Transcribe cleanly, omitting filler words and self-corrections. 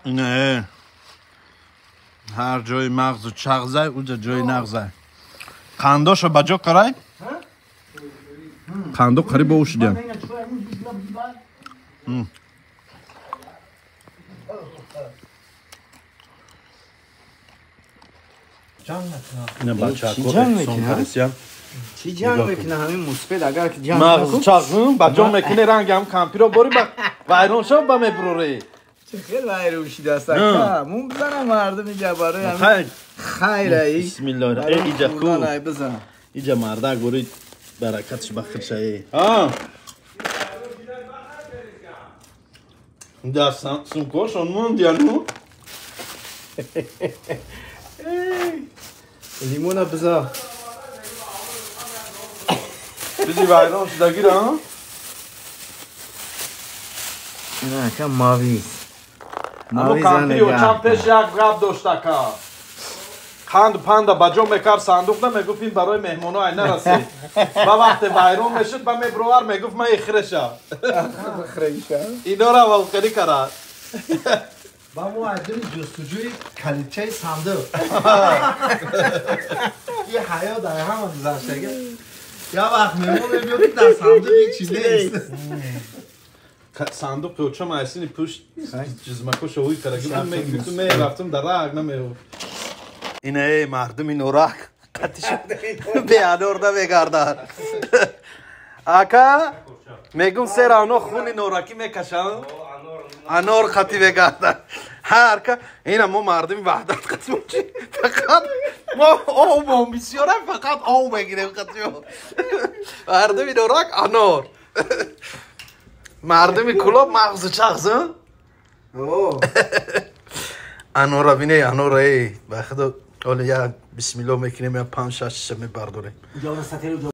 Не. Ҳар ҷои мағзу чағзай, уҷа ҷои нағзай. Қандошо ба ҷо карай? Қандо қариб бо шудям. Ина бачако эҳсон карисям. Чӣ ҷанг мекунад ҳамин мусбет агар ки ҷанг мағз чағзм ба ҷо мекунӣ ранг ҳам кампиро бори ба вайрон шав ба мебурорӣ. Чӣ хел вайрон шидааст ака? Мун бизанам мардум иҷа барои ҳамин хайр ай. Бисмиллоҳ. Э иҷа ку. Бизан. Иҷа мардак бори баракатш ба худшае. А. Да сумкошон монд яну. Лимона биза. Бизи вайрон шудагира. Ина ака мавиз. Амо кампири очам пеш як гап дошт ака. Қанд панда ба ҷо мекард сандуқда мегуфт ин барои меҳмоно ай нарасид. Ба вақте вайрон мешуд ба мебровар мегуфт ман ихреша. Инора валқарӣ карад. Ба мо айдини ҷустуҷӯи калидчаи сандуқ. И ҳаё дар ҳама гузаштага. Я вақт меҳмон мебиёд ки дар сандуқ ҳеҷ чиз нест. Сандуқ очам айсини пушт ҷизмакошо ҳуй караги мегуфтум мерафтум дар раг намеёфт. Ина эй мардуми норак қатиш беанор намегардад. Ака мегум сера оно хуни норакӣ мекашанд. Анор қати мегардад. Ҳар ка ина мо мардуми ваҳдат қатимо чи фақат мо обом бисёрам фақат об мегирем қатимо. Мардуми норак анор. Мардуми кулоб мағзу чағз. Анора бине анора эй ба худо ҳоло як бисмилло мекунем я 5-6 шиша мебардорем.